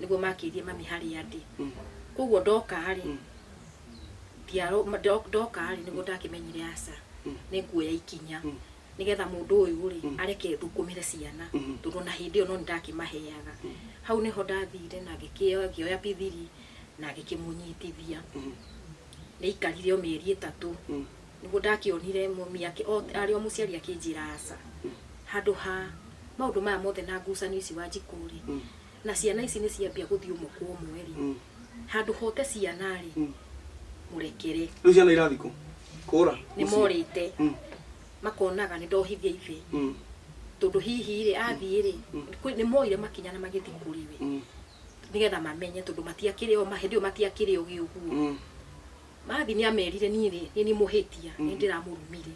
Nĩguo makĩrie mami harĩa ndĩ. Koguo ndoka rĩ, ndoka rĩ, nĩguo ndakĩmenyire aca, nĩ nguoya ikinya nĩgetha mũndũ ũyũ rĩ areke thũkũmĩre ciana, tondũ ona hĩndĩ ĩyo no nĩndakĩmaheaga. Hau nĩho ndathire na ngĩoya P3 na ngĩkĩmũnyitithia. Nĩ aikarire o mĩeri 3, nĩguo ndakĩonire mami arĩ o mũciari akĩnjĩra aca, handũ ha maũndũ maya mothe na ngucanio ici Wanjikũ rĩ, na ciana ici nĩ ciambia gũthiĩ ũmwe kwa ũmwe rĩ, handũ hote ciana rĩ, mũrekere. Rĩu ciana irathiĩ kũ? Kũra? Nĩ morĩte. Makonaga nĩ ndohithia ithe. Tondũ hihi rĩ, athiĩ rĩ, nĩ moire makinya na magĩthiĩ kũrĩ we. Nĩgetha mamenye, tondũ matiakĩrĩ o hĩndĩ ĩyo matiakĩrĩ ogĩ ũguo. Mathiĩ nĩ amerire niĩ rĩ, nĩ niĩ mũhĩtia, nĩ ndĩramũrumire.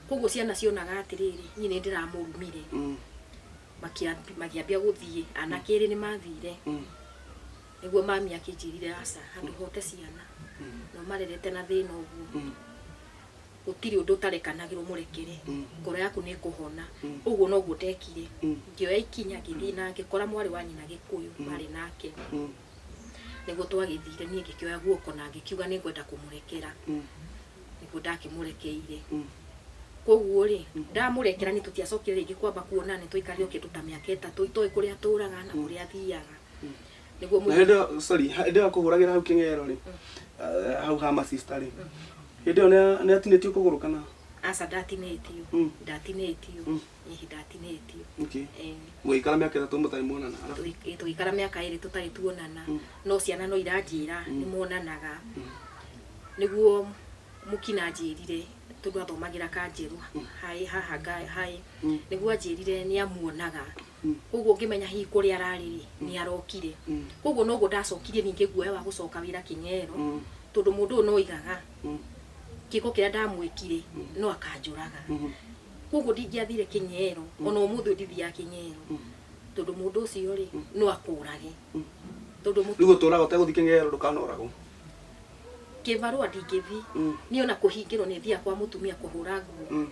Koguo ciana cionaga atĩrĩrĩ, niĩ nĩ ndĩramũrumire. Makĩambia gũthiĩ, anake erĩ nĩ mathire. Nĩguo mami akĩnjĩrire aca, handũ hote ciana, na ũmarerete na thĩna ũguo. Gũtirĩ ũndũ ũtarekanagĩrwo, mũrekere. Ngoro yaku nĩ ĩkũhona. Ũguo noguo ndekire. Ngĩoya ikinya, ngĩthiĩ na ngĩkora mwarĩ wa nyina Gĩkũyũ marĩ nake. Nĩguo twagĩthire, niĩ ngĩkĩoya guoko na ngĩkiuga nĩ ngwenda kũmũrekera. Nĩguo ndakĩmũrekeire. Koguo rĩ, ndamũrekera nĩ tũtiacokire rĩngĩ kwamba kuonana, nĩ twaikarire o kĩndũ ta mĩaka 3 itoĩ kũrĩa atũraga na kũrĩa athiaga. Nĩguo Na hĩndĩ ĩyo, sorry, hĩndĩ ĩyo akũhũragĩra hau kĩng'ero rĩ, hau ha masista rĩ, hĩndĩ ĩyo nĩ atinĩtio kũgũrũ kana? Aca, ndatinĩtio. Ndatinĩtio. Ĩhĩ, ndatinĩtio. Okay. Mũgĩikara mĩaka 3 mũtarĩ muonana, arabu? Tũgĩikara mĩaka 2 tũtarĩ tuonana, no ciana no iranjĩra nĩ monanaga. Nĩguo mũkina anjĩrire, tondũ athomagĩra Kanjeru haĩ haha haĩ, nĩguo anjĩrire nĩ amuonaga. Koguo ngĩmenya hihi kũrĩa ararĩ rĩ, nĩ arokire. Koguo noguo ndacokirie ningĩ guoya wa gũcoka wĩra Kĩng'ero, tondũ mũndũ ũyũ no oigaga kĩko kĩrĩa ndamwĩkire no akanjũraga. Koguo ndingĩathire Kĩng'ero, ona ũmũthĩ ũyũ ndithiaga Kĩng'ero, tondũ mũndũ ũcio rĩ, no akũrage. Tondũ Rĩu ũtũraga ũtegũthiĩ Kĩng'ero ndũkanoragwo? Kĩbarũa ndingĩthiĩ. Niĩ ona kũhingĩrwo nĩ thiaga kwa mũtumia kũhũra nguo.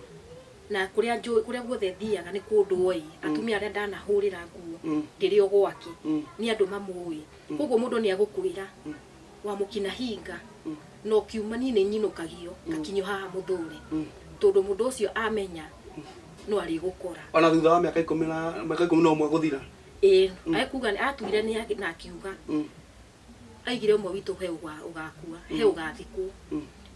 Na kũrĩa njũĩ, kũrĩa guothe thiaga nĩ kũndũ oĩ. Atumia arĩa ndanahũrĩra nguo ndĩrĩ o gwake, nĩ andũ mamũĩ. Koguo mũndũ nĩ agũkwĩra wamũkina hinga, na ũkiuma niĩ nĩ nyinũkagio ngakinyio haha mũthũre, tondũ mũndũ ũcio amenya no arĩgũkora. Ona thutha wa mĩaka ikũmi na mĩaka 11 gũthira? Ĩĩ, ekuga atuire nĩ na akiuga aigire ũmwe witũ he ũgakua, he ũgathikwo.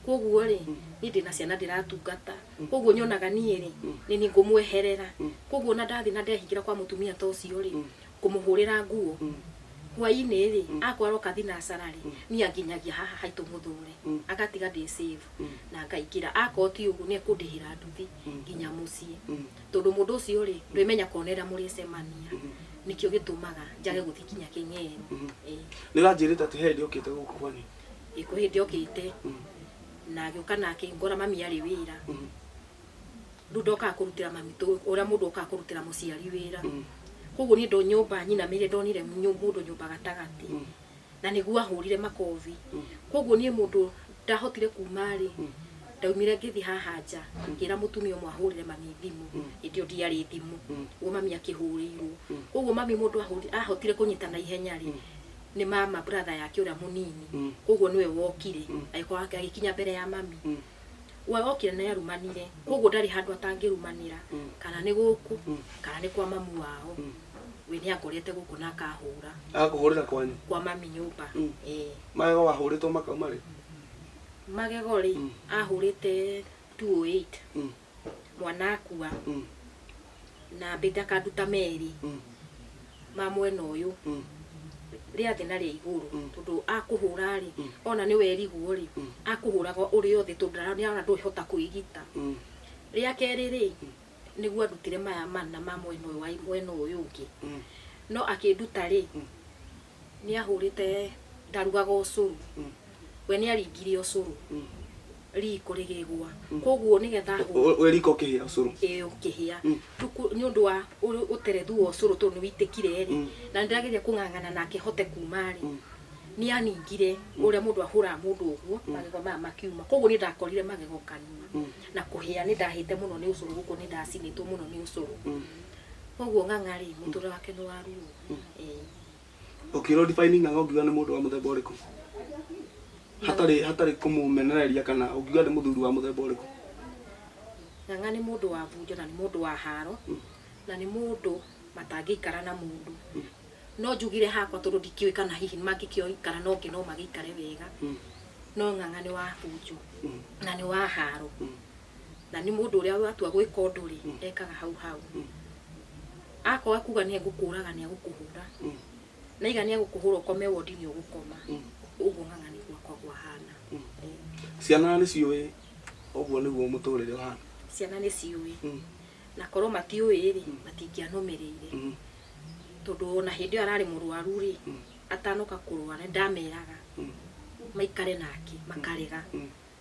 Koguo rĩ, niĩ ndĩna ciana ndĩratungata, koguo nyonaga niĩ rĩ, nĩ niĩ ngũmweherera. Koguo ona ndathiĩ na ndehingĩra kwa mũtumia ta ũcio rĩ, kũmũhũrĩra nguo, hwainĩ rĩ, akorwo aroka thinacara rĩ, niĩ anginyagia haha haitũ mũthũre, agatiga ndĩ safe, na ngaingĩra. Akorwo ti ũguo nĩ ekũndĩhĩra nduthi nginya mũciĩ. Tondũ mũndũ ũcio rĩ, ndwĩmenya kona ĩrĩa mũrĩcemania. Nĩkĩo gĩtũmaga njage gũthiĩ nginya Kĩng'ero. Ĩĩ. Nĩ ũranjĩrĩte atĩ he hĩndĩ okĩte gũkũ kwanyu? Ĩĩ, kwĩ hĩndĩ okĩte, na agĩũka na akĩngora mami arĩ wĩra. Rĩu ndokaga kũrutĩra mami, ũrĩa mũndũ okaga kũrutĩra mũciari wĩra. Koguo niĩ ndo nyũmba nyinamĩrĩire ndonire mũndũ nyũmba gatagatĩ. Na nĩguo ahũrire makobi. Koguo niĩ mũndũ ndahotire kuma rĩ, ndaumire ngĩthiĩ haha nja, ngĩra mũtumia ũmwe ahũrĩre mami thimũ, hĩndĩ ĩyo ndiarĩ thimũ, ũguo mami akĩhũrĩirwo. Koguo mami mũndũ ahotire kũnyita na ihenya rĩ, nĩ mama brother yake ũrĩa mũnini, koguo nĩwe wokire, agĩkorwo agĩkinya mbere ya mami. We okire na arumanire, koguo ndarĩ handũ atangĩrumanĩra, kana nĩ gũkũ, kana nĩ kwa mamu wao. We nĩ angorete gũkũ na akahũra. Agakũhũrĩra kwanyu? Kwa mami nyũmba. Ĩĩ. Magego wahũrĩtwo makauma rĩ? Magego rĩ, ahũrĩte 208. Mwana akua. Na ambĩte akanduta merĩ. Ma mwena ũyũ. Rĩa thĩ na rĩa igũrũ. Tondũ akũhũra rĩ, ona nĩ werigwo rĩ, akũhũraga ũrĩ o thĩ tondũ nĩ arona ndũhota kwĩgita. Rĩa kerĩ rĩ, nĩguo andutire maya mana ma mwena ũyũ wa mwena ũyũ ũngĩ. No akĩnduta rĩ, nĩ ahũrĩte, ndarugaga ũcũrũ. We nĩ aringire ũcũrũ. Riko rĩgĩgwa. Koguo nĩgetha ahũre. Wĩ riko ũkĩhĩa ũcũrũ? Ĩĩ, ũkĩhĩa. Rĩu nĩ ũndũ wa ũterethu wa ũcũrũ tondũ nĩ wĩitĩkire rĩ, na nĩ ndĩrageria kũng'ang'ana nake hote kuma rĩ, nĩ aningire ũrĩa mũndũ ahũraga mũndũ ũguo, magego maya makiuma. Koguo niĩ ndakorire magego kanua. Na kũhĩa nĩ ndahĩte mũno nĩ ũcũrũ gũkũ, nĩ ndacinĩtwo mũno nĩ ũcũrũ. Koguo ng'ang'a rĩ, mũtũrĩre wake nĩ wa ruo. Ĩĩ. Ũkĩrwo define ng'ang'a ũngiuga nĩ mũndũ wa mũthemba ũrĩkũ? Hatarĩ kũmũmenereria kana ũngiuga nĩ mũthuri wa mũthemba ũrĩkũ? Ng'ang'a nĩ mũndũ wa bunjo na nĩ mũndũ wa haro na nĩ mũndũ matangĩikara na mũndũ. No njugire hakwa tondũ ndikĩũĩ kana hihi mangĩkĩoikara no ngĩ no magĩikare wega. No ng'ang'a nĩ wa bunjo na nĩ wa haro na nĩ mũndũ ũrĩa watua gwĩka ũndũ rĩ ekaga hau hau. Akorwo akuga nĩ egũkũraga nĩ egũkũhũra, na iga nĩ egũkũhũra ũkome wondi nĩ ũgũkoma. Ũguo ng'ang'a nĩguo akoragwo ahana. Ciana nĩ ciũĩ ũguo nĩguo mũtũrĩre ũhana? Ciana nĩ ciũĩ, na korwo matiũĩ rĩ matingĩanũmĩrĩire, tondũ ona hĩndĩ ĩyo ararĩ mũrwaru rĩ, atanoka kũrwara nĩ ndameraga maikare nake makarega,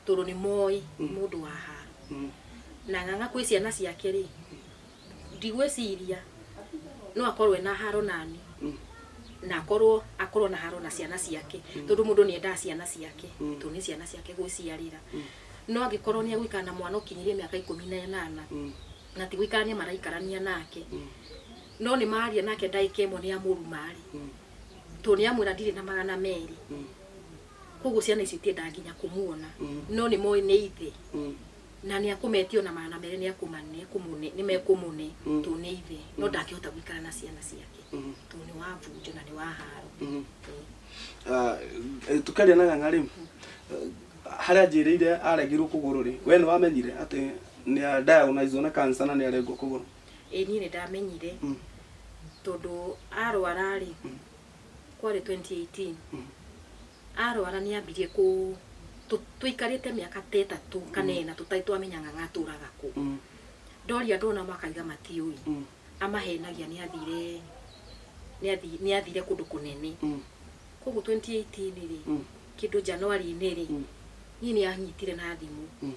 tondũ nĩ moĩ mũndũ wa haro. Na ng'ang'a kwĩ ciana ciake rĩ, ndigwĩciria no akorwo ena haro nani, na akorwo na haro na ciana ciake, tondũ mũndũ nĩ endaga ciana ciake, tondũ nĩ ciana ciake gwĩciarĩra. No angĩkorwo nĩ egũikara na mwana ũkinyĩrie mĩaka 18 na ti gũikarania maraikarania nake, no nĩ maria nake ndagĩka ĩmwe nĩ amũruma rĩ, tondũ nĩ amwĩra ndirĩ na 200. Koguo ciana icio itiendaga nginya kũmuona, no nĩ moĩ nĩ ithe, na nĩ akũmetio na 200 nĩ akũmane nĩ mekũmũne, tondũ nĩ ithe, no ndangĩhota gũikara na ciana ciake tondũ nĩ wa bunjo na nĩ wa haro. Tukaria na ng'ang'a rĩ, harĩa anjĩrĩire arengirwo kũgũrũ rĩ, we nĩ wamenyire atĩ nĩ diagnosed na cancer na nĩ arengwo kũgũrũ? Ĩĩ, niĩ nĩ ndamenyire, tondũ arwara rĩ, kwarĩ 2018, arwara nĩ ambirie kũ tũikarĩte mĩaka ta 3 kana 4 tũtarĩ twamenya ng'ang'a atũraga kũ. Ndoria andũ ona makaiga matiũĩ, amahenagia nĩ athire kũndũ kũnene. Koguo 2018 rĩ, kĩndũ January-inĩ rĩ, niĩ nĩ anyitire na thimũ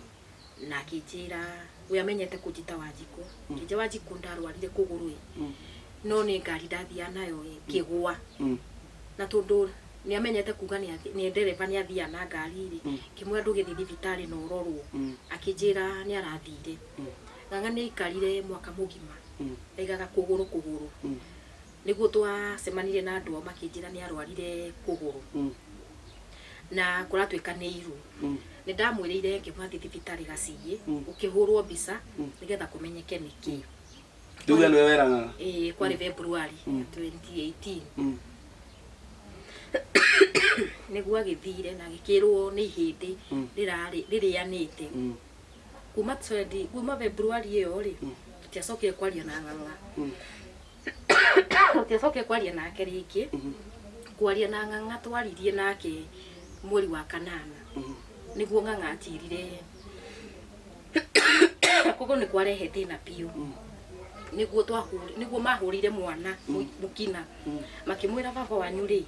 na akĩnjĩra we amenyete kũnjĩta Wanjikũ, kĩnja Wanjikũ ndarwarire kũgũrũ ĩ, no nĩ ngari ndathiaga nayo ĩ kĩgwa, na tondũ nĩ amenyete kuga nĩ ndereba nĩ athiaga na ngari rĩ, kĩmwĩra ndũgĩthiĩ thibitarĩ na ũrorwo, akĩnjĩra nĩ arathire. Ng'ang'a nĩ aikarire mwaka mũgima aigaga kũgũrũ kũgũrũ, nĩguo twacemanirie na andũ ao makĩnjĩra nĩ arwarire kũgũrũ na kũratuĩka nĩ iru. Nĩ ndamwĩrĩire ngĩmwathiĩ thibitarĩ Gaciĩ ũkĩhũrwo mbica nĩgetha kũmenyeke nĩkĩ. Tuge nĩwe wera ng'ang'a? Ĩĩ, kwarĩ February 2018. Nĩguo agĩthire na agĩkĩrwo nĩ ihĩndĩ rĩrĩanĩte. Kuma February ĩyo rĩ, tũtiacokire kwaria na ng'ang'a. Tũtiacokire kwaria nake rĩngĩ. Kwaria na ng'ang'a twaririe nake mweri wa 8. Nĩguo ng'ang'a anjĩrire koguo nĩ kwarehe thĩna biũ. Nĩguo mahũrire mwana mũkina, makĩmwĩra baba wanyu rĩ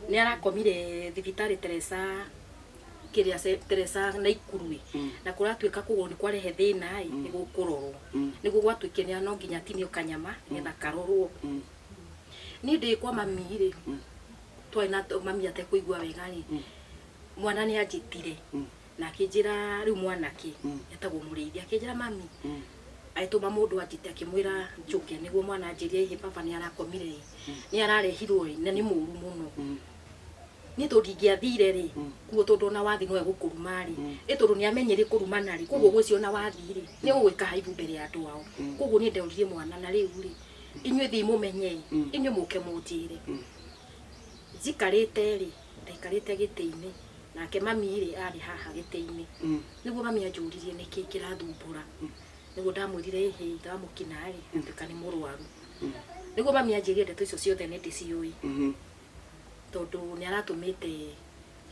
nĩ arakomire thibitarĩ Teresa kĩrĩa Teresa Naikuru ĩ, na kũratuĩka kũgũrũ nĩ kwarehe thĩna ĩ, nĩ gũkũrorwo. Nĩguo gwatuĩkire no nginya atinio kanyama nĩgetha karorwo. Niĩ ndĩ kwa mami rĩ, twarĩ na mami atekũigua wega rĩ, mwana nĩ anjĩtire na akĩnjĩra rĩu mwanake etagwo Mũrĩithi, akĩnjĩra mami agĩtũma mũndũ anjĩte akĩmwĩra njũke nĩguo mwana anjĩrie ĩ baba nĩ arakomire ĩ, nĩ ararehirwo ĩ, na nĩ mũru mũno. Niĩ tondũ ndingĩathire rĩ kuo, tondũ ona wathi no egũkũruma rĩ, ĩ tondũ nĩ amenyire kũrumana rĩ, koguo gwĩcio ona wathi rĩ nĩ egũgwĩka haibu mbere ya andũ ao. Koguo niĩ ndoririe mwana na rĩu rĩ inyuĩ thiĩ mũmenye ĩ, inyuĩ mũke mũnjĩre. Njikarĩte rĩ, ndaikarĩte gĩtĩ-inĩ nake mami rĩ arĩ haha gĩtĩ-inĩ. Nĩguo mami anjũririe nĩkĩ kĩrathumbũra, nĩguo ndamwĩrire ĩhĩ ithe wa mũkina rĩ atuĩka nĩ mũrwaru. Nĩguo mami anjĩrire ndeto icio ciothe nĩ ndĩciũĩ, tondũ nĩ aratũmĩte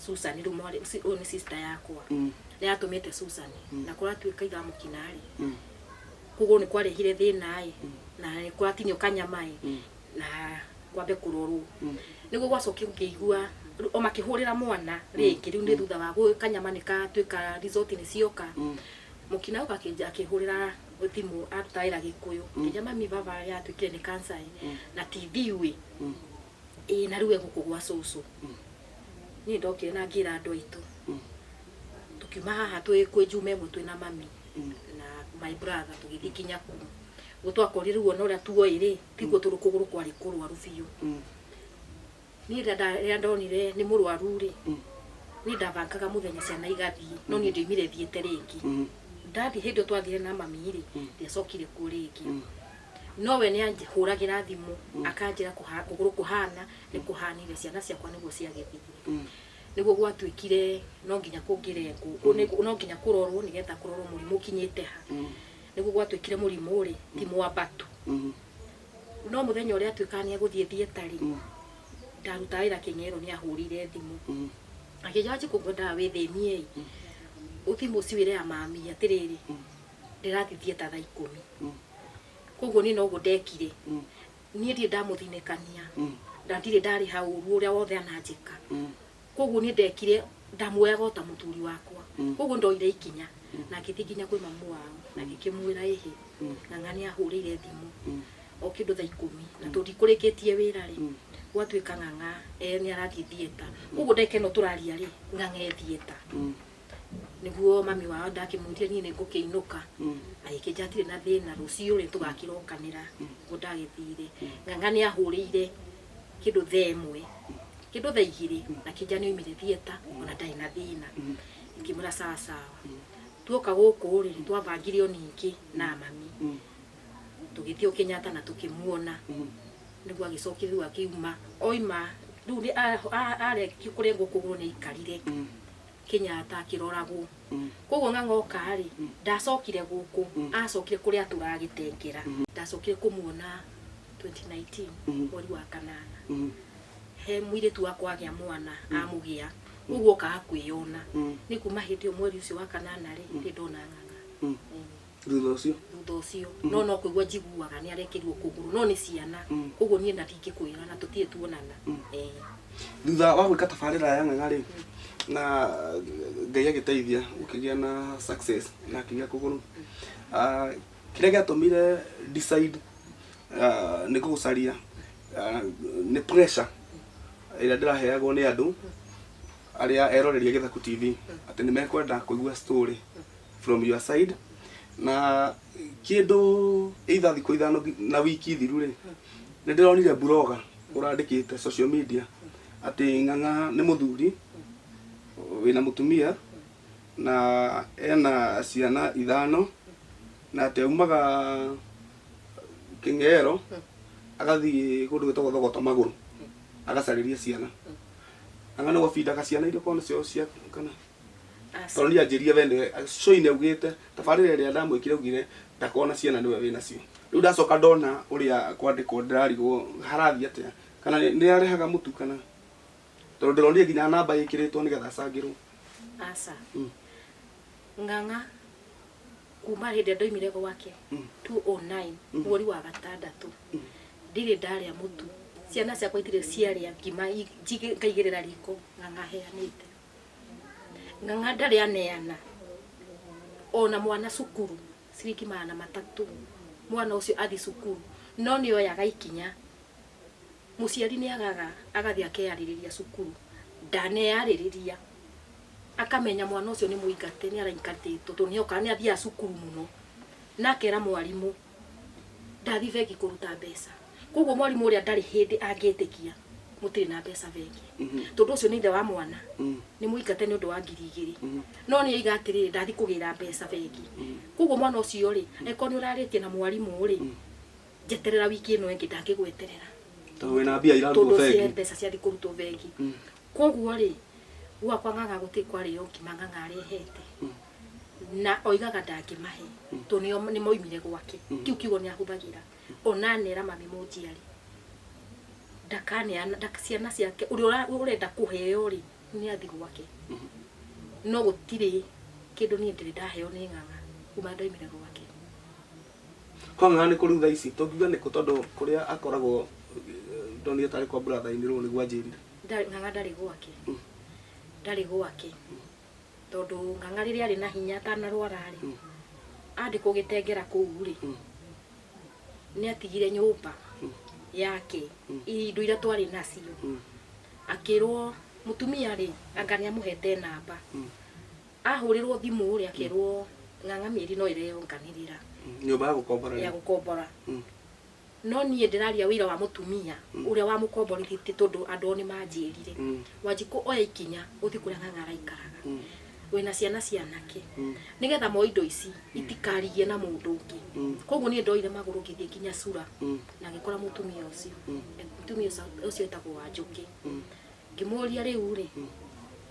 Susan, rĩu mwarĩ ũyũ nĩ sister yakwa, nĩ aratũmĩte Susan na kũratuĩka ithe wa mũkina rĩ koguo nĩ kwarehire thĩna ĩ, na kũratinio kanyama ĩ, na kwambe kũrorwo. Nĩguo gwacokire ngĩigua o makĩhũrĩra mwana rĩngĩ, rĩu nĩ thutha wa kanyama nĩ katuĩka result nĩ cioka, mũkina ũka akĩhũrĩra thimũ aruta wĩra Gĩkũyũ, kĩnja mami baba yatuĩkire nĩ cancer ĩ, na ti thiũ ĩ, ĩ na rĩu egũkũ gwa cũcũ. Niĩ ndokire na ngĩra andũ aitũ, tũkiuma haha twĩ kwĩ Juma ĩmwe twĩna mami na my brother, tũgĩthiĩ nginya kũu. Guo twakorire rĩu ona ũrĩa tuoĩ rĩ, tiguo tondũ kũgũrũ kwarĩ kũrwaru biũ. Niĩ rĩrĩa ndonire nĩ mũrwaru rĩ, niĩ ndabangaga mũthenya ciana igathiĩ, no niĩ ndioimire thiĩte rĩngĩ. Ndathiĩ hĩndĩ ĩyo twathire na mami rĩ, ndiacokire kuo rĩngĩ. No we nĩ anjĩhũragĩra thimũ akanjĩra kũgũrũ kũhana nĩ kũhanire, ciana ciakwa nĩguo ciagĩthire. Nĩguo gwatuĩkire no nginya kũngĩrengwo, no nginya kũrorwo nĩgetha kũrorwo mũrimũ ũkinyĩte ha. Nĩguo gwatuĩkire mũrimũ rĩ, ti mwambatu. No mũthenya ũrĩa atuĩkaga nĩ egũthiĩ theatre rĩ, ndarutaga wĩra Kĩng'ero nĩ ahũrĩire thimũ. Akĩnjĩra Wanjikũ ngwendaga wĩthĩnie ĩ, ũthiĩ mũciĩ wĩre ya mami atĩrĩrĩ, ndĩrathiĩ theatre thaa 10. Koguo niĩ noguo ndekire. Niĩ ndirĩ ndamũthinĩkania, na ndirĩ ndarĩha ũru ũrĩa wothe ananjĩka. Koguo niĩ ndekire, ndamuoyaga o ta mũthuri wakwa. Koguo ndoire ikinya na ngĩthiĩ nginya kwĩ mamu wao na ngĩkĩmwĩra ĩhĩ, Ng'ang'a nĩ ahũrĩire thimũ o kĩndũ thaa 10 na tondũ ndikũrĩkĩtie wĩra rĩ, gwatuĩka Ng'ang'a nĩ arathiĩ theatre. Koguo ndagĩka ĩno tũraria rĩ, Ng'ang'a e theatre. Nĩguo mami wao ndakĩmwĩrire niĩ nĩ ngũkĩinũka, agĩkĩnjĩra hatirĩ na thĩna, rũciũ rĩ tũgakĩrokanĩra. Nĩguo ndagĩthire. Ng'ang'a nĩ ahũrĩire kĩndũ thaa 1, kĩndũ thaa 2, akĩnjĩra nĩ oimire theatre ona ndarĩ na thĩna. Ngĩmwĩra sawa sawa. Tuoka gũkũ rĩ, nĩ twabangire o ningĩ na mami. Tũgĩthiĩ o Kenyatta na tũkĩmuona. Nĩguo agĩcokire rĩu akiuma. Oima, rĩu nĩ arĩkia kũrengwo kũgũrũ nĩ aikarire Kenyatta akĩroragwo. Koguo Ng'ang'a oka rĩ, ndacokire gũkũ, acokire kũrĩa atũraga Gĩtengera. Ndacokire kũmuona 2019 mweri wa kanana. He mũirĩtu wakwa agĩa mwana, amũgĩa. Koguo okaga kwĩyona. Nĩ kuma hĩndĩ ĩyo mweri ũcio wa kanana rĩ, ndirĩ ndona Ng'ang'a. Thutha ũcio? Thutha ũcio. No kũigua njiguaga nĩ arekĩrirwo kũgũrũ, no nĩ ciana. Koguo niĩ na ndingĩkwĩra na tũtirĩ tuonana. Thutha wa gwĩka tabarĩra ya Ng'ang'a rĩ, na Ngai agĩteithia ũkĩgĩa na success na akĩgĩa kũgũrũ. Kĩrĩa gĩatũmire decide nĩ gũgũcaria nĩ pressure ĩrĩa ndĩraheagwo nĩ andũ arĩa eroreri a Gĩthaku TV atĩ nĩ mekwenda kũigua story from your side. Na kĩndũ either thikũ 5 na wiki thiru rĩ, nĩ ndĩronire blogger ũrandĩkĩte social media atĩ Ng'ang'a nĩ mũthuri wĩna mũtumia na ena ciana 5, na atĩ aumaga Kĩng'ero agathiĩ kũndũ gwĩtagwo Thogoto magũrũ agacarĩria ciana. Ng'ang'a nĩwe ũbindaga ciana iria ũkorwo nĩcio cia kana? Tondũ niĩ anjĩrire we nĩwe show-inĩ augĩte tabarĩra ĩrĩa ndamwĩkire augire ndakona ciana nĩwe wĩnacio. Rĩu ndacoka ndona ũrĩa kwandĩkwo ndĩrarigwo harathiĩ atĩa, kana nĩ arehaga mũtu kana? Tondũ ndĩronire nginya namba ĩkĩrĩtwo nĩgetha acangĩrwo. Aca. Ng'ang'a kuma hĩndĩ ĩrĩa ndoimire gwake 2009 mweri wa gatandatũ, ndirĩ ndarĩa mũtu. Ciana ciakwa itirĩ ciarĩa ngima ngaigĩrĩra riko Ng'ang'a aheanĩte. Ng'ang'a ndarĩ aneana ona mwana cukuru ciringi 300, mwana ũcio athiĩ cukuru, no nĩ oyaga ikinya. Mũciari nĩ agaga agathiĩ akeyarĩrĩria cukuru, ndaneyarĩrĩria, akamenya mwana ũcio nĩ mũingate, nĩ araingatĩtwo tondũ nĩ oka nĩ athiaga cukuru mũno, na akera mwarimũ ndathiĩ bengi kũruta mbeca. Koguo mwarimũ ũrĩa ndarĩ hĩndĩ angĩtĩkia mũtirĩ na mbeca bengi, tondũ ũcio nĩ ithe wa mwana, nĩ mũingate nĩ ũndũ wa ngiri 2. No nĩ oiga atĩrĩrĩ, ndathiĩ kũgĩra mbeca bengi. Koguo mwana ũcio rĩ, angĩkorwo nĩ ũrarĩtie na mwarimũ rĩ, njeterera wiki ĩno ĩngĩ, ndangĩgweterera. Tondũ wĩna mbia irarutwo Tondũ bengi. Mbeca ciathiĩ kũrutwo bengi. Koguo rĩ, gwakwa Ng'ang'a gũtirĩ kwarĩo ngima Ng'ang'a arehete. Na oigaga ndangĩmahe, tondũ nĩ moimire gwake. Kĩu kiugo nĩ ahũthagĩra. Ona anera mami mũnjiari, ndakaneana ciana ciake, ũrĩa ũrenda kũheo rĩ, nĩ athiĩ gwake. No gũtirĩ kĩndũ niĩ ndĩrĩ ndaheo nĩ Ng'ang'a kuma ndoimire gwake. Kwa Ng'ang'a nĩ kũrĩ thaa ici, tũngiuga nĩ kũ tondũ kũrĩa akoragwo ndonire tarĩ kwa brother in law nĩguo anjĩrire. Ng'ang'a ndarĩ gwake. Ndarĩ gwake. Tondũ Ng'ang'a rĩrĩa arĩ na hinya atanarwara rĩ, andĩkwo Gĩtengera kũu rĩ, nĩ atigire nyũmba yake, indo iria twarĩ nacio. Akĩrwo mũtumia rĩ, anga nĩ amũhete namba. Ahũrĩrwo thimũ rĩ, akĩrwo Ng'ang'a mĩeri no ĩreyonganĩrĩra. Nyũmba ya gũkombora Ya gũkombora. No niĩ ndĩraria wĩra wa mũtumia ũrĩa wamũkomborithĩtie, tondũ andũ ao nĩ manjĩrire, "Wanjikũ, oya ikinya ũthiĩ kũrĩa Ng'ang'a araikaraga, wĩna ciana cianake, nĩgetha mo indo ici itikarigie na mũndũ ũngĩ." Koguo niĩ ndoire magũrũ ngĩthiĩ nginya cura na ngĩkora mũtumia ũcio. Mũtumia ũcio etagwo Wanjũkĩ. Ngĩmũria, "Rĩu rĩ,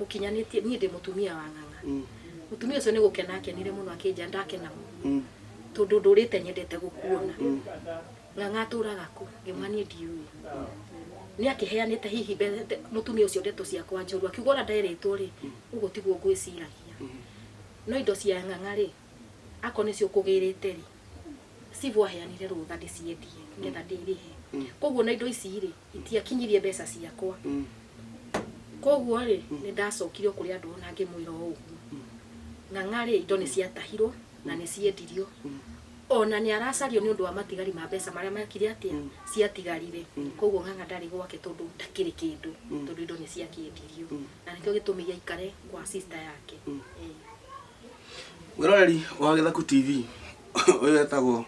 mũkinyanĩtie, niĩ ndĩ mũtumia wa Ng'ang'a." Mũtumia ũcio nĩ gũkena akenire mũno, akĩnjĩra, "Ndakena mũno tondũ ndũrĩte nyendete gũkuona. Ng'ang'a atũraga kũ?" Ngĩmwĩra, "Niĩ ndiũĩ." Nĩ akĩheanĩte hihi mũtumia ũcio ndeto ciakwa njũru, akiuga ũrĩa nderĩtwo rĩ, ũguo tiguo ngwĩciragia, no indo cia Ng'ang'a rĩ, akorwo nĩcio ũkũgĩrĩte rĩ, cibũ aheanire rũtha ndĩciendie nĩgetha ndĩrĩhe. Koguo na indo ici rĩ, itiakinyirie mbeca ciakwa. Koguo rĩ, nĩ ndacokire o kũrĩ andũ ona ngĩmwĩra o ũguo, Ng'ang'a rĩ, indo nĩ ciatahirwo na nĩ ciendirio, ona nĩ aracario nĩ ũndũ wa matigari ma mbeca marĩa mekire atĩa, ciatigarire. Koguo Ng'ang'a ndarĩ gwake tondũ ndakĩrĩ kĩndũ, tondũ indo nĩ ciakĩendirio, na nĩkĩo gĩtũmi gĩa aikare kwa sister yake. Mwĩroreri wa Gĩthaku TV, ũyũ etagwo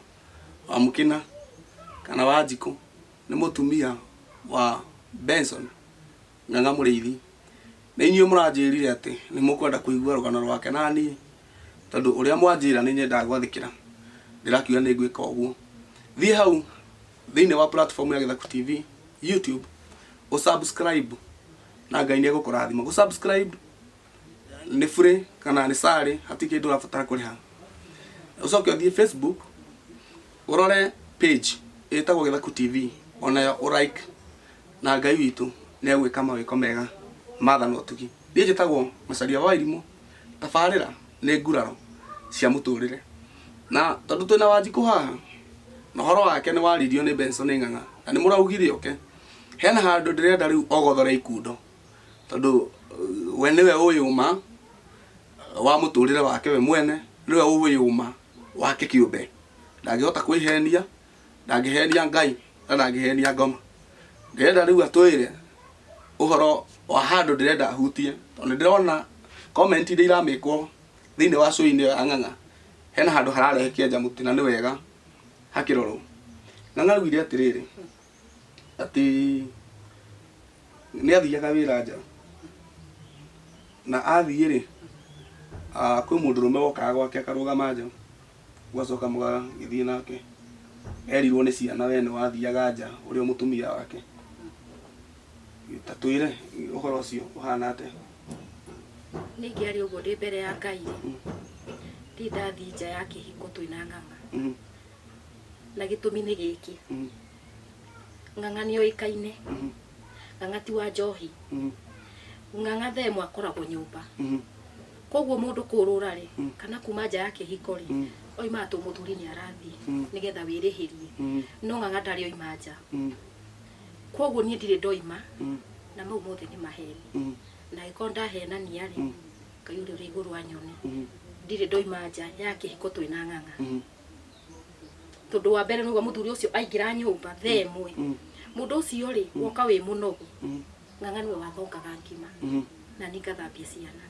Wamũkĩna kana Wanjikũ, nĩ mũtumia wa Benson Ng'ang'a Mũrĩithi. Nĩ inyuĩ mũranjĩrire atĩ nĩ mũkwenda kũigua rũgano rwake, na niĩ tondũ ũrĩa mwanjĩra nĩ nyendaga gwathĩkĩra, ndĩrakiuga nĩ ngwĩka ũguo. Thiĩ hau thĩinĩ wa platform ya Gĩthaku TV YouTube, ũsubscribe, na Ngai nĩ egũkũrathima. Gũ subscribe nĩ free kana nĩ sarĩ, hatirĩ kĩndũ ũrabatara kũrĩha. Ũcoke ũthiĩ Facebook, ũrore page ĩtagwo Gĩthaku TV, onayo ũ like, na Ngai witũ nĩ egwĩka mawĩko mega matha na ũtugi. Niĩ njĩtagwo Macaria wa Irimũ, tabarĩra nĩ nguraro cia mũtũrĩre, na tondũ twĩna Wanjikũ haha na ũhoro wake nĩ waririo nĩ Benson Ng'ang'a na nĩ mũraugire oke, hena handũ ndĩrenda rĩu ogothore ikundo, tondũ we nĩwe ũĩ ũma wa mũtũrĩre wake, we mwene nĩwe ũĩ ũma wake kĩũmbe. Ndangĩhota kwĩhenia, ndangĩhenia Ngai na ndangĩhenia ngoma. Ndĩrenda rĩu atwĩre ũhoro wa handũ ndĩrenda ahutie, tondũ nĩ ndĩrona comment iria iramĩkwo thĩinĩ wa show-inĩ ĩyo ya Ng'ang'a, hena handũ hararehe kĩenja mũtĩ na nĩ wega hakĩrorwo. Ng'ang'a augire atĩrĩrĩ, atĩ nĩ athiaga wĩra nja, na athiĩ rĩ, kwĩ mũndũrũme wokaga gwake akarũgama nja, mũgacoka mũgagĩthiĩ nake. Erirwo nĩ ciana we nĩ wathiaga nja ũrĩ o mũtumia wake. Ta twĩre ũhoro ũcio ũhana atĩa? Nĩ ingĩaria ũguo ndĩ mbere ya Ngai rĩ, ndirĩ ndathiĩ nja ya kĩhiko twĩna Ng'ang'a. Na gĩtũmi nĩ gĩkĩ, Ng'ang'a nĩ oĩkaine, Ng'ang'a ti wa njohi, Ng'ang'a thaa ĩmwe akoragwo nyũmba. Koguo mũndũ kũrũra rĩ, kana kuma nja ya kĩhiko rĩ, oimaga tũ mũthuri nĩ arathiĩ nĩgetha wĩrĩhĩrie. No Ng'ang'a ndarĩ oima nja. Koguo niĩ ndirĩ ndoima, na mau mothe nĩ maheni. Na angĩkorwo ndahenania rĩ, Ngai ũrĩa ũrĩ igũrũ anyone. Ndirĩ ndoima nja ya kĩhiko twĩna Ng'ang'a. Tondũ wa mbere nĩguo mũthuri ũcio aingĩra nyũmba thaa ĩmwe, mũndũ ũcio rĩ, woka wĩ mũnogu, Ng'ang'a nĩwe wathongaga ngima na niĩ ngathambia ciana.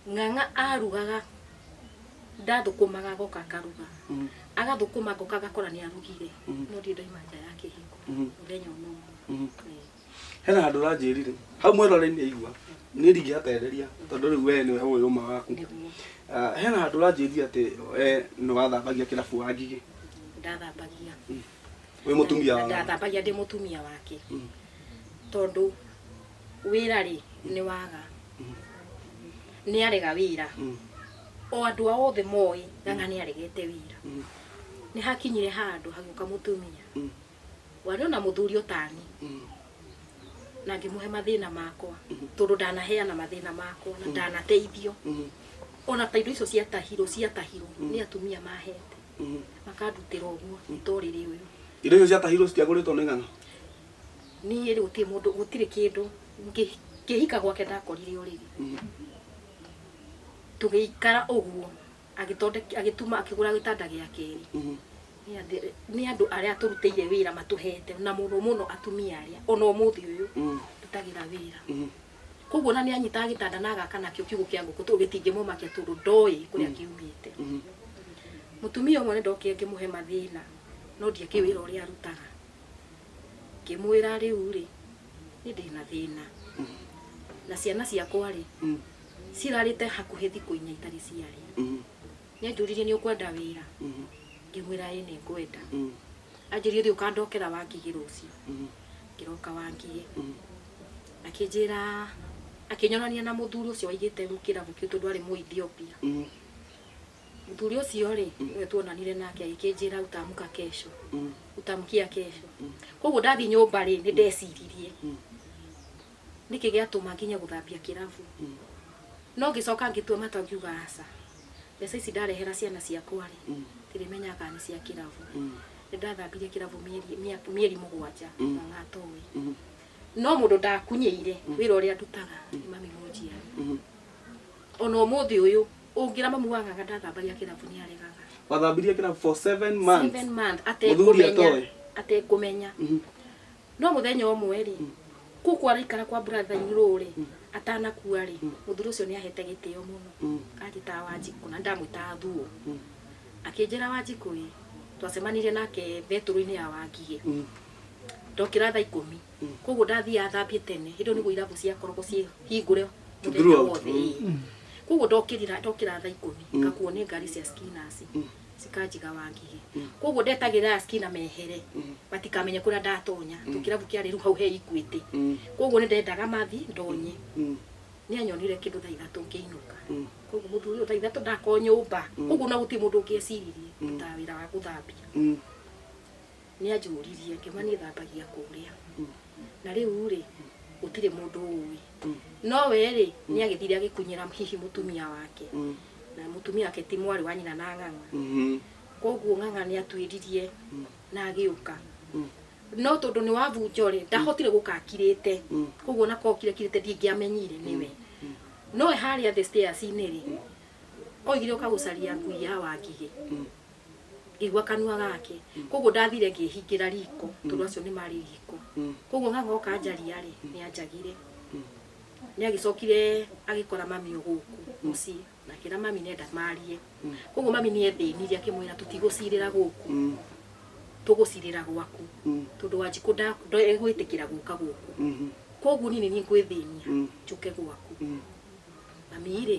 Ng'ang'a arugaga, ndathũkũmaga, agoka akaruga, agathũkũma, ngoka ngakora nĩ arugire. No ndirĩ ndoima nja ya kĩhiko mũthenya ona ũmwe. Hena handũ ũranjĩrire hau, mwĩrore-inĩ aigua niĩ ndingĩhatereria tondũ rĩu we nĩwe ũĩ ũma waku. Nĩguo. Ah, hena handũ ũranjĩrire atĩ we nĩ wathambagia kĩrabu wa Ngigĩ. Ndathambagia. Wĩ mũtumia wa Ndathambagia ndĩ mũtumia wake, tondũ wĩra rĩ, nĩ waga, nĩ arega wĩra. O andũ ao othe moĩ Ng'ang'a nĩ aregete wĩra. Nĩ hakinyire handũ hagĩũka mũtumia warĩ ona mũthuri ũtani, na ngĩmũhe mathĩna makwa, tondũ ndanaheana mathĩna makwa na ndanateithio. Ona ta indo icio ciatahirwo, ciatahirwo nĩ atumia mahete, makandutĩra ũguo itorĩrĩ ũyũ. Indo icio ciatahirwo citiagũrĩtwo nĩ Ng'ang'a? Niĩ rĩ, gũtirĩ mũndũ, gũtirĩ kĩndũ. Ngĩhika gwake ndakorire ũrĩrĩ, tũgĩikara ũguo, agĩthondeka, agĩtuma, akĩgũra gĩtanda gĩa kerĩ. Nĩ andũ arĩa tũrutĩire wĩra matũhete, na mũno mũno atumia arĩa ona ũmũthĩ ũyũ ndutagĩra wĩra. Koguo ona nĩ anyitaga gĩtanda na agaka nakĩo kiugũ kĩa ngũkũ, tondũ gĩtingĩmũmakia, tondũ ndoĩ kũrĩa kiumĩte. Mũtumia ũmwe nĩ ndokire ngĩmũhe mathĩna. No ndiakĩũĩ wĩra ũrĩa arutaga. Ngĩmwĩra rĩu rĩ, niĩ ndĩna thĩna na ciana ciakwa rĩ, cirarĩte hakuhĩ thikũ 4 itarĩ ciarĩa. Nĩ anjũririe, "Nĩ ũkwenda wĩra?" Ngĩmwĩra, "Ĩ, nĩ ngwenda." Anjĩrire, "Thiĩ ũkandokera Wangigĩ rũciũ." Ngĩroka Wangigĩ, akĩnjĩra, akĩnyonania na mũthuri ũcio waigĩte kĩrabu kĩu, tondũ arĩ mũ Ethiopia. Mũthuri ũcio rĩ, nĩwe tuonanire nake, agĩkĩnjĩra, "Utaamka kesho, utaamkia kesho." Koguo ndathiĩ nyũmba rĩ, nĩ ndeciririe nĩkĩ gĩatũma nginya gũthambia kĩrabu. No ngĩcoka ngĩtua matua, ngiuga, aca, mbeca ici ndarehera ciana ciakwa rĩ, ndĩrĩmenyaga kana nĩ cia kĩrabu. Nĩ ndathambirie kĩrabu mĩeri 7 ng'ang'a atoĩ. No mũndũ ndakunyĩire wĩra ũrĩa ndutaga nĩ mami mũnjiari. Ona ũmũthĩ ũyũ ũngĩra mamu wa ng'ang'a ndathambagia kĩrabu, nĩ aregaga. Wathambirie kĩrabu for 7 months? 7 months. Mũthuri atekũmenya. atoĩ? Atekũmenya. No mũthenya ũmwe rĩ, kũu kwaraikara kwa brother in law rĩ, atanakua rĩ, mũthuri ũcio nĩ ahete gĩtĩo mũno. Anjĩtaga Wanjikũ na ndamwĩtaga Thuo. Akĩnjĩra, "Wanjikũ ĩ," twacemanirie nake betũrũ-inĩ ya Wangigĩ. Ndokĩra thaa 10, koguo ndathiaga thambie tene. Hĩndĩ ĩyo nĩguo irabu ciakoragwo ciĩ hingũre mũthenya Throughout. wothe, ĩĩ. Koguo ndokĩra thaa 10, ngakuo nĩ ngari cia Skinners, cikanjiga Wangigĩ. Koguo ndetagĩrĩra Skinner mehere, matikamenye kũrĩa ndatonya, tondũ kĩrabu kĩarĩ rĩu hau he Equity. Koguo nĩ ndendaga mathi ndonye. Nĩ anyonire kĩndũ thaa 3 ngĩinũka. Koguo mũthuri ũyũ thaa 3 ndakorwo nyũmba. Koguo no gũtirĩ mũndũ ũngĩeciririe ndutaga wĩra wa gũthambia. Nĩ anjũririe, ngĩma niĩ thambagia kũrĩa, na rĩu rĩ, gũtirĩ mũndũ ũĩ. No we rĩ, nĩ agĩthire agĩkunyĩra hihi mũtumia wake, na mũtumia wake ti mwarĩ wa nyina na ng'ang'a. Koguo ng'ang'a nĩ atuĩririe na agĩũka. No tondũ nĩ wabunjo rĩ, ndahotire gũka akirĩte. Koguo ona korwo okire akirĩte, ndingĩamenyire nĩwe. No we harĩa thĩ stairs-inĩ rĩ, oigire ũka gũcaria ngui ya Wangigĩ. Ngĩigua kanua gake. Koguo ndathire ngĩhingĩra riko, tondũ acio nĩ marĩ riko. Koguo ng'ang'a oka njaria rĩ, nĩ anjagire. Nĩ agĩcokire agĩkora mami o gũkũ mũciĩ, na akĩra mami nenda marie. Koguo mami nĩ ethĩnirie, akĩmwĩra, "Tũtigũcirĩra gũkũ, tũgũcirĩra gwaku, tondũ Wanjikũ ndegwĩtĩkĩra gũka gũkũ. Koguo niĩ nĩ niĩ ngwĩthĩnia njũke gwaku." Mami rĩ,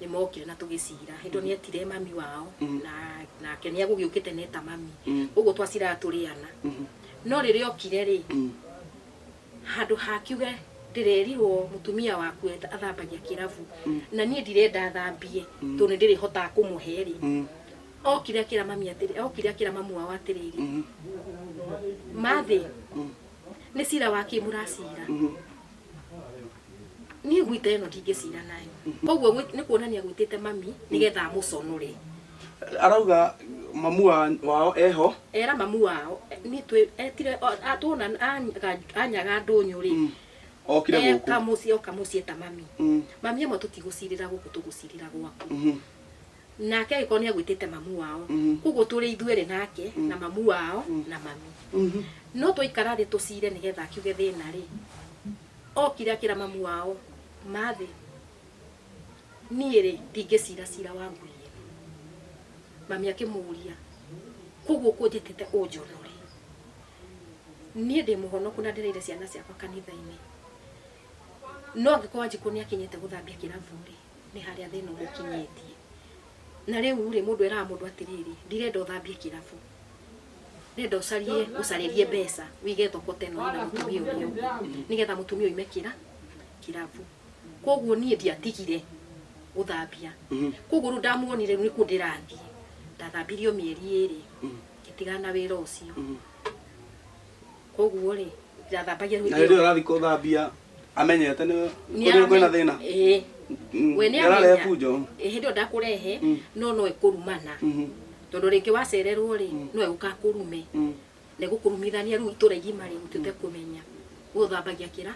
nĩ mokire na tũgĩcira. Hĩndĩ ĩyo nĩ etire mami wao, na nake nĩ agũgĩũkĩte neta mami. Koguo twaciraga tũrĩ ana. No rĩrĩa okire rĩ, handũ hakiuge, "Ndĩrerirwo mũtumia waku athambagia kĩrabu, na niĩ ndirenda athambie tondũ nĩ ndĩrĩhotaga kũmũhe" rĩ, okire akĩra mami atĩrĩ, okire akĩra mamu wao atĩrĩrĩ, "Mathĩ nĩ cira wa kĩ mũracira? Niĩ gwita ĩno ndingĩcira nayo." Koguo nĩ kuonania gwĩtĩte mami nĩgetha amũconũre. Arauga mamu wao eho? Era mamu wao nĩ twĩ etire tuona anyaga ndũnyũ rĩ, Okire eka gũkũ. Mũciĩ, oka mũciĩ ta mami. "Mami amwe, tũtigũcirĩra gũkũ, tũgũcirĩra gwaku." Nake agĩkorwo nĩ agwĩtĩte mamu wao. Koguo tũrĩ ithuerĩ nake na mamu wao na mami. No twaikara thĩ tũcire nĩgetha akiuge thĩna rĩ, okire akĩra mamu wao, "Mathĩ, niĩ rĩ, ndingĩcira cira wa ngui ĩno." Mami akĩmũria, "Koguo kũnjĩtĩte ũnjonore? Niĩ ndĩ mũhonoku na ndĩreire ciana ciakwa kanitha-inĩ. No angĩkorwo Wanjikũ nĩ akinyĩte gũthambia kĩrabu rĩ, nĩ harĩa thĩna ũgũkinyĩtie. Na rĩu rĩ, mũndũ eraga mũndũ atĩrĩrĩ, ndirenda ũthambie kĩrabu, ndĩrenda ũcarie ũcarĩrie mbeca, wĩige thoko ta ĩno ĩna mũtumia ũrĩa ũngĩ, nĩgetha mũtumia oime kĩrabu." Koguo niĩ ndiatigire gũthambia. Koguo rĩu ndamuonire, rĩu nĩkuo ndĩrathiĩ. Ndathambirio mĩeri 2, ngĩtigana na wĩra ũcio. Koguo rĩ, ndathambagia rĩu. Na hĩndĩ ĩyo ũrathiĩ kũthambia amenyete nĩ kũrĩa kwĩna thĩna? Ĩĩ. We nĩ Nĩararehe amenya. bunjo. Ĩ, hĩndĩ ĩyo ndakũrehe, no ĩkũrumana, tondũ rĩngĩ wacererwo rĩ, no ĩgũkakũrume na ĩgũkũrumithania rĩu itũra igima rĩ, ũtuĩte kũmenya gũthambagia kĩra.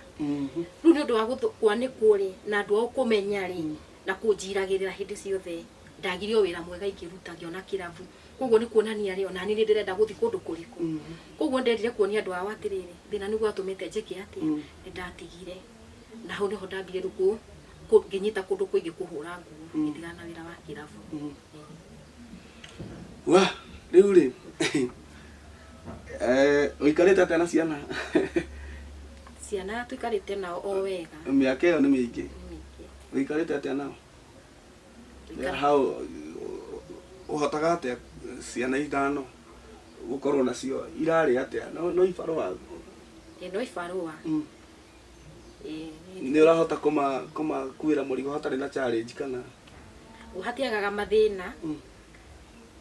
Rĩu nĩ ũndũ wa kwanĩkwo rĩ, na andũ ao kũmenya rĩ, na kũnjiragĩrĩra hĩndĩ ciothe, ndagire o wĩra mwega ingĩruta, ngĩona kĩrabu. Koguo nĩ kuonania rĩ, ona niĩ nĩ ndĩrenda gũthiĩ kũndũ kũrĩkũ. Koguo ndendire kuonia andũ ao atĩrĩrĩ, thĩna nĩguo watũmĩte njĩke atĩa, nĩ ndatigire. Na hau nĩho ndambire rĩu ngĩnyita kũndũ kũingĩ kũhũra nguo, ngĩtigana na wĩra wa kĩrabu. Wa rĩu rĩ, Ũikarĩte atĩa na ciana? Ciana tũikarĩte nao o wega. Mĩaka ĩyo nĩ mĩingĩ. Nĩ mĩingĩ. Ũikarĩte atĩa nao? Tũikara- How ũhotaga atĩa ciana ithano gũkorwo nacio irarĩ atĩa? No ibarũa. No ibarũa. Ĩĩ, Nĩ ũrahota kũmakuĩra mũrigo hatarĩ na challenge kana? Hatiagaga mathĩna.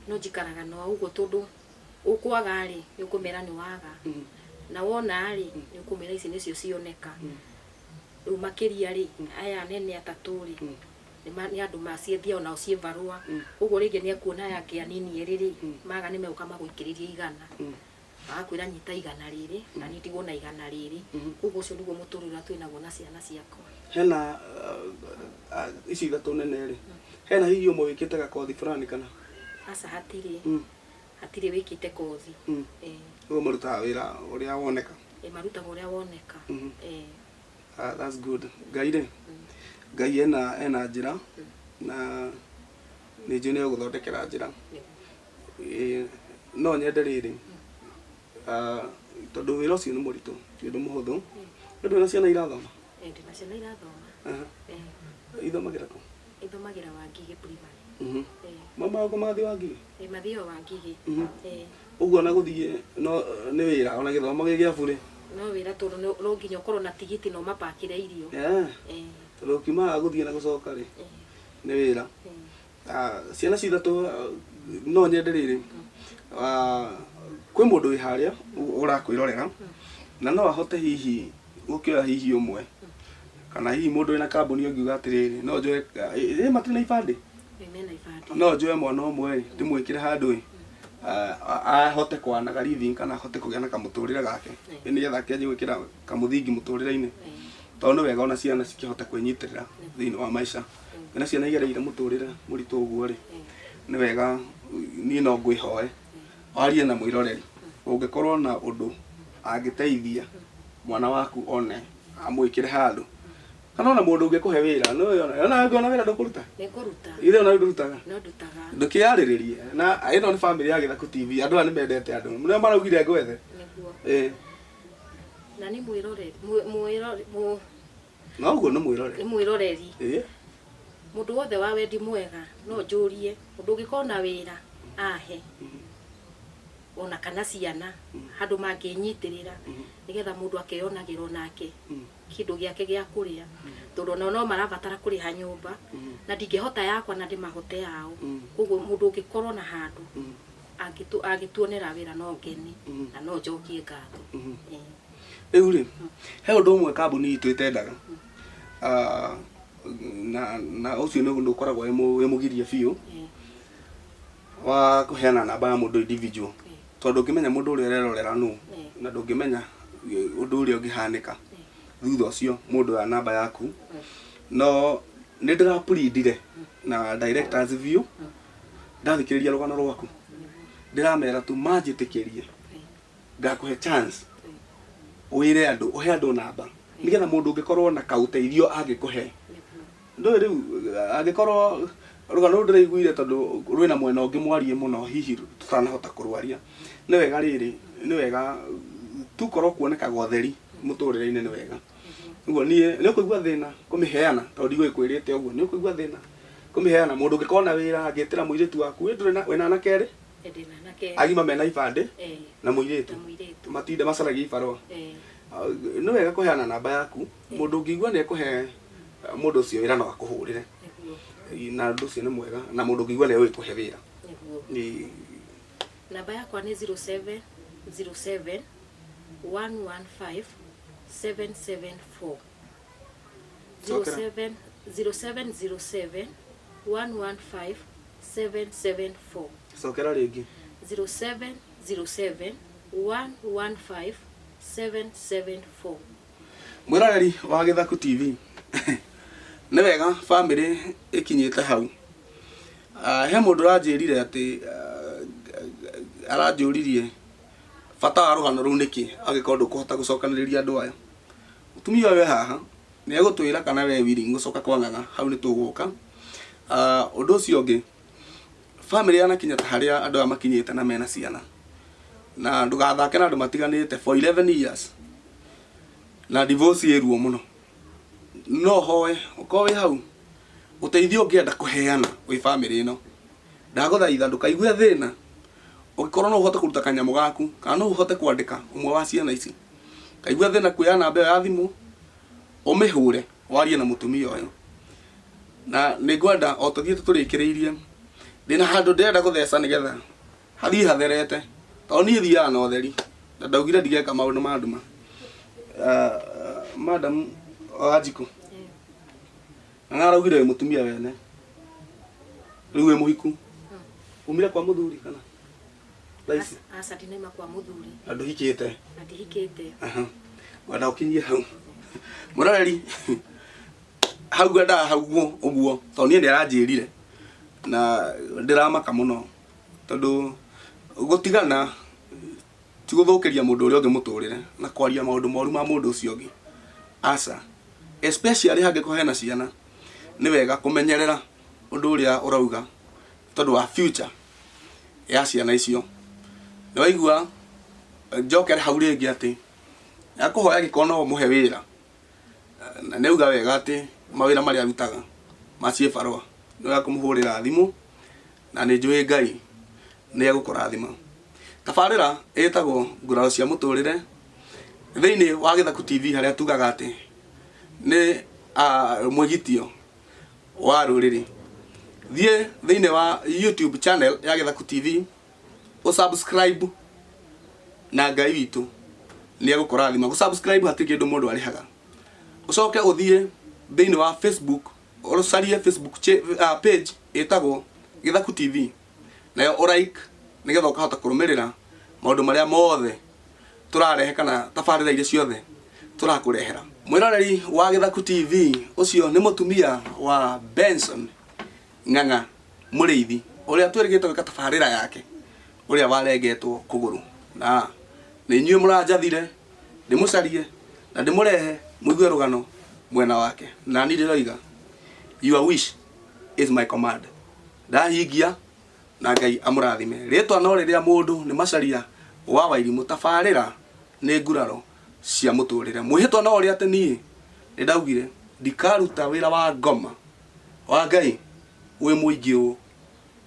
No njikaraga nao ũguo tondũ ũkwaga rĩ, nĩ ũkũmera nĩ waga. Na wona rĩ, nĩ ũkũmera ici nĩcio cioneka. Rĩu makĩria rĩ, aya anene atatũ rĩ, nĩ andũ maciendia onao ciĩ barũa. Koguo rĩngĩ nĩ ekuona aya angĩ anini erĩ rĩ, maga nĩ megũka magũikĩrĩrie 100. Magakwĩra nyita 100 rĩrĩ, na niĩ ndigwo na 100 rĩrĩ. Koguo ũcio nĩguo mũtũrĩre ũrĩa twĩnaguo na ciana ciakwa. Hena ici ithatũ nene rĩ, hena hihi ũmwe wĩkĩte gakothi fulani kana? Aca hatirĩ. Hatirĩ wĩkĩte kothi. Ũguo marutaga wĩra ũrĩa woneka? Marutaga ũrĩa woneka. That's good. Ngai rĩ, Ngai ena njĩra na nĩ njũĩ nĩ egũgũthondekera njĩra. No nyende rĩrĩ, tondũ wĩra ũcio nĩ mũritũ, ti ũndũ mũhũthũ. Nĩ ndũĩ na ciana irathoma? Ndĩna ciana irathoma. Ithomagĩra kũ? Ithomagĩra Wangigĩ primary. Mama wako mathiĩ Wangigĩ? Mathiaga Wangigĩ. Ũguo ona gũthiĩ no nĩ wĩra, ona gĩthomo gĩ gĩa burĩ. No wĩra tondũ no nginya ũkorwo na tigiti na ũmapakĩre irio. Tondũ ũkiuma gũthiĩ na gũcoka rĩ, nĩ wĩra. Ciana ci ithatũ, no nyende rĩrĩ, kwĩ mũndũ wĩ harĩa ũrakwĩrorera na no ahote hihi gũkĩoya hihi ũmwe, kana hihi mũndũ wĩna kambuni ũngiuga atĩrĩrĩ, no njoe, matirĩ na ibandĩ? Mena ibandĩ. No njoe mwana ũmwe rĩ, ndĩmwĩkĩre handũ ĩ, ahote kwana living kana ahote kũgĩa na kamũtũrĩre gake, nĩgetha akĩanjie gwĩkĩra kamũthingi mũtũrĩre-inĩ. Tondũ nĩ wega ona ciana cikĩhote kwĩnyitĩrĩra thĩinĩ wa maica. Na ciana igereire mũtũrĩre mũritũ ũguo rĩ, nĩ wega niĩ no ngwĩhoe warie na mwĩroreri, ũngĩkorwo na ũndũ angĩteithia mwana waku one amwĩkĩre handũ, kana ona mũndũ ũngĩkũhe wĩra, no ona angĩona wĩra ndũkũruta? Nĩngũruta. Ithe ona ndũrutaga? No ndutaga. Ndũkĩarĩrĩrie. Na ĩno nĩ family ya Gĩthaku TV, andũ aya nĩ mendete andũ. Nĩo maraugire ngwethe. Nĩguo. Na nĩ mwĩroreri, mwĩroreri, No ũguo nĩ mwĩroreri. Nĩ mwĩroreri. Mũndũ wothe wa wendi mwega no njũrie, mũndũ ũngĩkorwo na wĩra ahe, ona kana ciana handũ mangĩnyitĩrĩra, nĩgetha mũndũ akeyonagĩra onake kĩndũ gĩake gĩa kũrĩa, tondũ onao no marabatara kũrĩha nyũmba, na ndingĩhota yakwa na ndĩmahote yao. Koguo mũndũ ũngĩkorwo na handũ angĩtuonera wĩra no ngene na no njokie ngatho. Rĩu rĩ, he ũndũ ũmwe kambuni itũ ĩtendaga, na ũcio nĩ ũndũ ũkoragwo wĩ mũgirie biũ, wa kũheana namba ya mũndũ individual, tondũ ndũngĩmenya mũndũ ũrĩa ũrerorera nũ, na ndũngĩmenya ũndũ ũrĩa ũngĩhanĩka thutha ũcio mũndũ oya namba yaku. No nĩ ndĩrapurindire na directors view, ndathikĩrĩria rũgano rwaku, ndĩramera tu manjĩtĩkĩrie ngakũhe chance wĩre andũ, ũhe andũ namba, nĩgetha mũndũ ũngĩkorwo na kaũteithio angĩkũhe. Ndũĩ rĩu angĩkorwo rũgano rũu ndĩraiguire tondũ rwĩna mwena ũngĩ mwarie mũno hihi tũtanahota kũrwaria, nĩ wega rĩrĩ, nĩ wega tu korwo kuonekaga ũtheri mũtũrĩre-inĩ nĩ wega. Ũguo niĩ nĩ ũkũigua thĩna kũmĩheana tondũ ndigũgĩkwĩrĩte ũguo, nĩ ũkũigua thĩna kũmĩheana. Mũndũ ũngĩkorwo na wĩra angĩtĩra mũirĩtu waku, ĩ ndũrĩ na wĩna anake erĩ? Ndĩna anake erĩ. Agima mena ibandĩ na mũirĩtu. Na mũirĩtu. Matinda macaragia ibarũa. Nĩ wega kũheana namba yaku, mũndũ ũngĩigua nĩ ekũhe mũndũ ũcio wĩra no akũhũrĩre. Na ũndũ ũcio nĩ mwega, na mũndũ ũngĩigua nĩ egũgĩkũhe wĩra. Namba yakwa nĩ 0707 115 774. Cokera. 0707 115 774. Cokera rĩngĩ. 0707 115 774. Mwĩroreri wa Gĩthaku TV, nĩ wega family ĩkinyĩte hau. He mũndũ ũranjĩrire atĩ, aranjũririe bata wa rũgano rũu nĩkĩ angĩkorwo ndũkũhota gũcokanĩrĩria andũ aya. Mũtumia ũyũ e haha nĩ egũtwĩra kana we willing gũcoka kwa Ng'ang'a, hau nĩ tũgũka. Ũndũ ũcio ũngĩ, family yanakinya ta harĩa andũ aya makinyĩte na mena ciana. Na ndũgathake na andũ matiganĩte for 11 years na divorce ĩ ruo mũno. No hoe ũkorwo wĩ hau ũteithio ũngĩenda kũheana gwĩ bamĩrĩ ĩno, ndagũthaitha ndũkaigue thĩna. Ũngĩkorwo no ũhote kũruta kanyamũ gaku kana no ũhote kwandĩka ũmwe wa ciana ici, kaigua thĩna kuoya namba ĩyo ya thimũ ũmĩhũre warie na mũtumia ũyũ. Na nĩ ngwenda o tũthiĩte tũrĩkĩrĩirie, ndĩna handũ ndĩrenda gũtheca nĩgetha hathiĩ hatherete, tondũ niĩ thiaga na ũtheri na ndaugire ndigeka maũndũ ma nduma. Madam Wanjikũ, na araugire wĩ mũtumia wene, rĩu wĩ mũhiku, umire kwa mũthuri kana thaa ici? Aca, ndinaima kwa mũthuri. Na ndũhikĩte? Na ndihikĩte. Aha. Ngwenda ũkinyie hau mũroreri, hau ngwendaga hau ũguo tondũ niĩ nĩ aranjĩrire na ndĩramaka mũno, tondũ gũtigana ti gũthũkĩria mũndũ ũrĩa ũngĩ mũtũrĩre na kwaria maũndũ moru ma mũndũ ũcio ũngĩ, aca, especially hangĩkorwo hena ciana. Nĩ wega kũmenyerera ũndũ ũrĩa ũrauga tondũ wa future ya ciana icio. Nĩ waigua, njokere hau rĩngĩ atĩ akũhoya angĩkorwo no ũmũhe wĩra, na nĩ auga wega atĩ mawĩra marĩa arutaga ma ciĩbarũa, nĩ wega kũmũhũrĩra thimũ, na nĩ njũĩ Ngai nĩ egũkũrathima. Tabarĩra ĩtagwo Nguraro cia Mũtũrĩre thĩinĩ wa Gĩthaku TV, harĩa tugaga atĩ nĩ mwĩgitio wa rũrĩrĩ. Thiĩ thĩinĩ wa YouTube channel ya Gĩthaku TV ũsubscribe, na Ngai witũ nĩ egũkũrathima. Gũsubscribe hatirĩ kĩndũ mũndũ arĩhaga. Ũcoke ũthiĩ thĩinĩ wa Facebook, ũcarie Facebook page ĩtagwo Gĩthaku TV, nayo ũlike, nĩgetha ũkahota kũrũmĩrĩra maũndũ marĩa mothe tũrarehe kana tabarĩra iria ciothe tũrakũrehera. Mwĩroreri wa Gĩthaku TV, ũcio nĩ mũtumia wa Benson Ng'ang'a Mũrĩithi, ũrĩa twĩrĩgĩte gwĩka tabarĩra yake, ũrĩa warengetwo kũgũrũ, na nĩ inyuĩ mũranjathire ndĩmũcarie na ndĩmũrehe mũigue rũgano mwena wake. Na niĩ ndĩroiga, your wish is my command. Ndahingia, na Ngai amũrathime. Rĩtwa no rĩrĩa mũndũ nĩ Macaria wa Wairimũ. Tabarĩra nĩ Nguraro cia Mũtũrĩre. Mwĩhĩtwa no ũrĩa atĩ niĩ nĩ ndaugire ndikaruta wĩra wa ngoma wa Ngai wĩ mũingĩ ũũ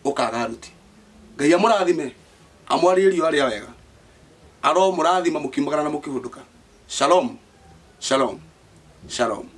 ũkaga aruti. Ngai amũrathime, amwarĩrie riũa rĩa wega, aromũrathima mũkiumagara na mũkĩhũndũka. Shalom, shalom, shalom.